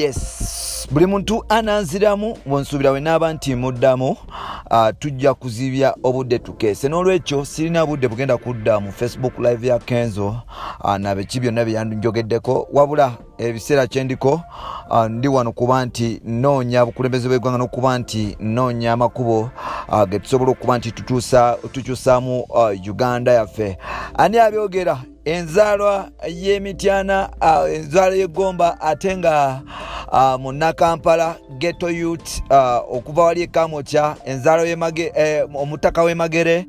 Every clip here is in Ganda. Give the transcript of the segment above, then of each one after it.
Yes, buli muntu ananziramu bwensuubira we naaba nti muddamu, tujja kuzibya obudde tukeese. N'olwekyo sirina budde bugenda kudda mu Facebook Live ya Kenzo nabeki byonna byeyanjogeddeko, wabula ebiseera kyendiko ndi wano kuba nti nnoonya bukulembeze bw'eggwanga n'okuba nti nnoonya amakubo ge tusobola okuba nti tukyusaamu Uganda yaffe. Ani abyogera? Enzaalwa y'Emityana, enzaalwa y'Eggomba, ate nga Munnakampala, ghetto youth, okuva wali ekamokya, enzaalwa y'emage, omutaka w'Emagere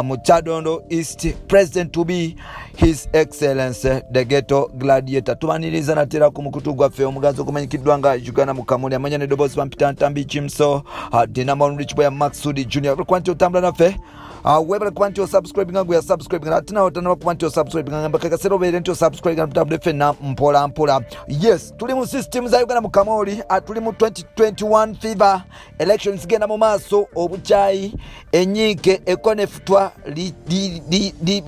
mu Kyadondo East, president to be, His Excellence the Ghetto Gladiator. Tubaniriza natera ku mukutu gwaffe omuganzi ogumanyikiddwa nga Uganda Mukamuli. Amanya n'eddoboozi bampita Ntambi Kimso, the number one rich boy, Maxudi Junior. Kuba nti otambula naffe, webale kuba nti osubscribe nga gwe yasubscribe, nga ate nawe tanaba kuba nti osubscribe, nga ngamba kakaseera obeere nti osubscribe nga tutambule ffenna mpola mpola. Yes, tuli mu system za Uganda Mukamoli, tuli mu 2021 fever, elections zigenda mu maaso, obukyayi, enyiike ekonefutwa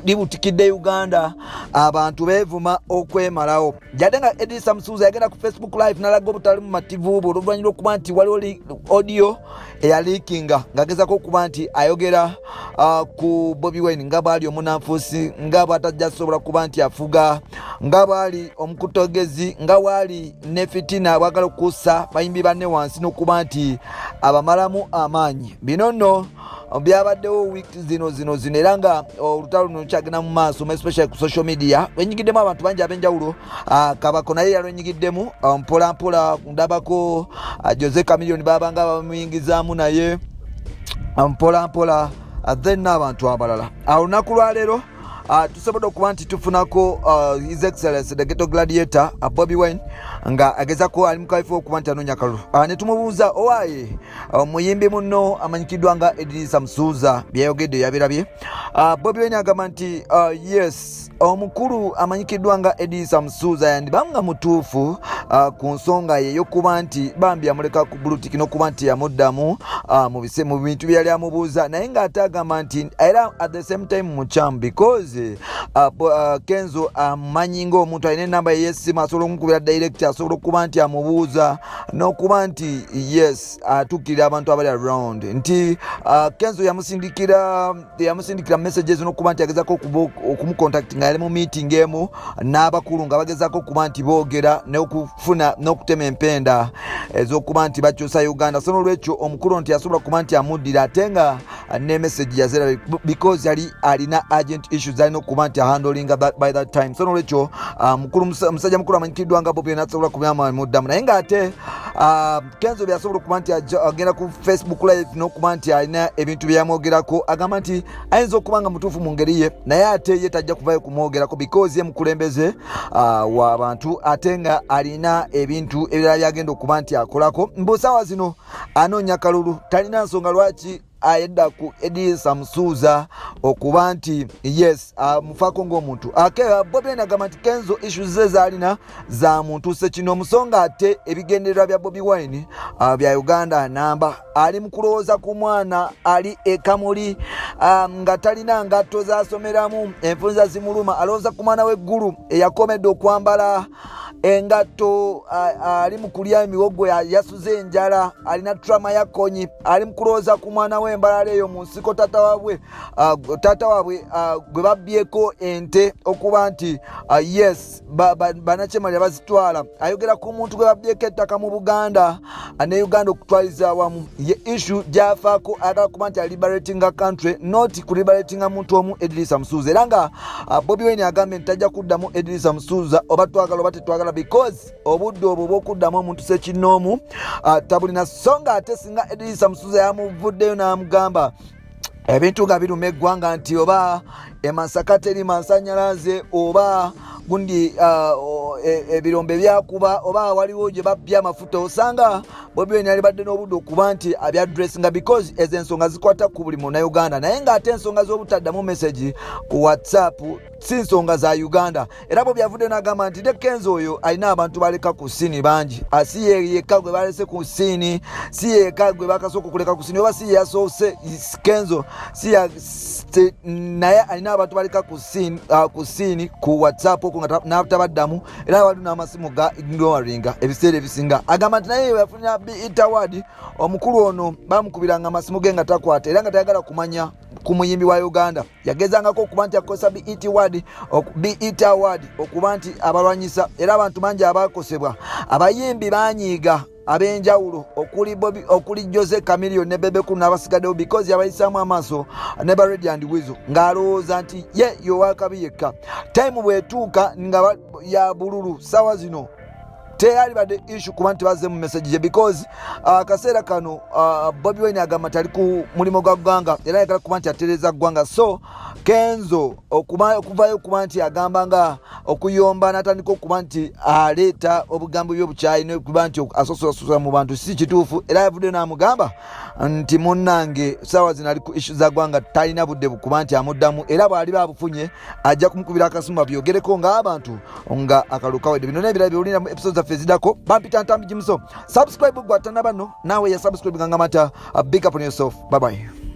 libutikidde Uganda, abantu beevuma okwemalawo. Jadde nga Edrisa Musuuza yagenda ku Facebook Live nalaga obutali mu mativu bwe oluvannyuma lw'okuba nti waliwo audio eyaliikinga ng'agezako okuba nti ayogera ku Bobi Wine nga bw'ali omunanfuusi, nga bw'atajja sobola kuba nti afuga, nga bw'ali omukutogezi, nga bw'ali ne fitina, bwagala okussa bayimbi banne wansi n'okuba nti abamalamu amaanyi. Bino nno byabaddewo wiiki zino zino zino, era nga olutalo luno lukyagenda mu maaso, especially ku social media lwenyigiddemu abantu bangi ab'enjawulo. Kabako naye yalwenyigiddemu mpola mpola. Ndabako Jose Chameleone babanga bamuyingizaamu naye mpola mpola, then n'abantu abalala. Olunaku lwaleero tusobodde okuba nti tufunako His Excellence the Ghetto Gladiator, Bobi Wine, nga agezako ali mukaifo okuba nti anoonya kalulu. Ne tumubuuza, owaaye omuyimbi munno amanyikiddwa nga Edrisa Musuuza byayogedde yabirabye? Bobi Wine agamba nti yes, omukulu amanyikiddwa nga Edrisa Musuuza yandibanga mutuufu ku nsonga ye ey'okuba nti bambi yamuleka ku blue tick n'okuba nti yamuddamu mu bintu bye yali amubuuza, naye ng'ate agamba nti era at the same time mukyamu because Kenzo amumanyi ng'omuntu alina enamba ye y'essimu, asobola okumukubira direct, asobola okuba nti amubuuza n'okuba nti yes, atuukirira abantu abali around, nti Kenzo yamusindikira messages n'okuba nti agezako okumucontact nga yali mu meeting emu n'abakulu, nga bagezako okuba nti boogera n'okufuna n'okutema empenda ez'okuba nti bakyusa Uganda. So n'olwekyo omukulu nti asobola kuba nti amuddira, ate nga ne message yazera because yali alina urgent issues alina okuba nti ahandlinga by that time. So n'olwekyo musajja mukulu amanyikiddwa nga Bobi nasobola kuba amuddamu, naye ng'ate Kenzo byasobola okuba nti agenda ku Facebook Live n'okuba nti alina ebintu byeyamwogerako, agamba nti ayinza okuba nga mutuufu mu ngeri ye, naye ate ye tajja kuvayo kumwogerako because ye mukulembeze w'abantu, ate nga alina ebintu ebirala byagenda okuba nti akolako. Mbusaawa zino anoonya kalulu, talina nsonga lwaki ayedda ku Edrisa Musuuza okuba nti yes, amufaako ng'omuntu. Bobi Wine agamba nti Kenzo issues ze zaalina za muntu sekino omusonga, ate ebigendererwa bya Bobi Wine bya Uganda namba. Ali mu kulowooza ku mwana ali ekamuli nga talina ngatto zasomeramu, enfunza zimuluma. Alowooza ku mwana w'eggulu eyakomedde okwambala engatto, ali mu kulya emiwogo, yasuze enjala, alina trauma ya Kony. Ali mu kulowooza ku mwana w'embalala eyo mu nsiko, taata waabwe gwe babbyeko ente okuba nti yes, banakyemalira bazitwala. Ayogera ku muntu gwe babbyeko ettaka mu Buganda ne Uganda okutwaliza awamu. Ye issue gyafaako, ayagala kuba nti aliberatinga country, not kuliberatinga muntu omu Edrisa Musuuza. Era nga Bobi Wine agambye nti tajja kuddamu Edrisa Musuuza, oba twagala oba tetwagala, because obudde obwo obwokuddamu omuntu sekinnoomu tabulina. So nga ate singa Edrisa Musuuza yamuvuddeyo n'amugamba ebintu nga biruma eggwanga, nti oba emasaka teri masanyalaze, oba gundi ebirombe byakuba, oba waliwo gye babbya amafuta, osanga Bobi Wine yalibadde n'obudde okuba nti abyadressinga, because ezo ensonga zikwata ku buli Munnayuganda. Naye ng'ate ensonga z'obutaddamu message ku WhatsApp si nsonga za Uganda. Era bwe byavudde n'agamba nti ne Kenzo oyo alina abantu baleka ku scene bangi, si ye yekka gwe balese ku scene, si yekka gwe bakasooka okuleka ku scene, oba si ye yasoose Kenzo si naye alina abantu baleka ku scene ku WhatsApp okwo nga n'atabaddamu. Era waliwo n'amasimu ga ignoringa ebiseera ebisinga. Agamba nti naye yafunira BET Award, omukulu ono bamukubiranga amasimu ge nga takwata era nga tayagala kumanya ku muyimbi wa Uganda. Yagezangako okuba nti akozesa BET Award, BET Award okuba nti abalwanyisa, era abantu bangi abakosebwa, abayimbi banyiiga ab'enjawulo okuli Bobby, okuli Jose Chameleone ne Bebe Cool n'abasigaddewo, because yabayisaamu amaaso ne ba Radio and Weasel ng'alowooza nti ye yowakabi yekka. Time bw'etuuka nga ya bululu, sawa zino teyalibadde issue kuba nti bazze mu message ye, because akaseera kano Bobi Wine agamba nti ali ku mulimu gwa ggwanga era ayagala kuba nti atereeza ggwanga. So Kenzo okuvayo okuba nti agamba nga okuyomba n'atandika okuba nti aleeta obugambo by'obukyayi n'okuba nti asosolasosola mu bantu si kituufu. Era yavuddeyo n'amugamba nti munnange, saawa zino ali ku issue za ggwanga, talina budde kuba nti amuddamu, era bw'aliba abufunye ajja kumukubira akasimu babyogereko ng'abantu nga akalulu kawedde. Bino n'ebirala byowulira mu episode zaffe ezidako. Bampita Ntambi Jimuso. Subscribe gwe atanaba, no naawe ya subscribe nga ngamata. Big up on yourself. Bye bye.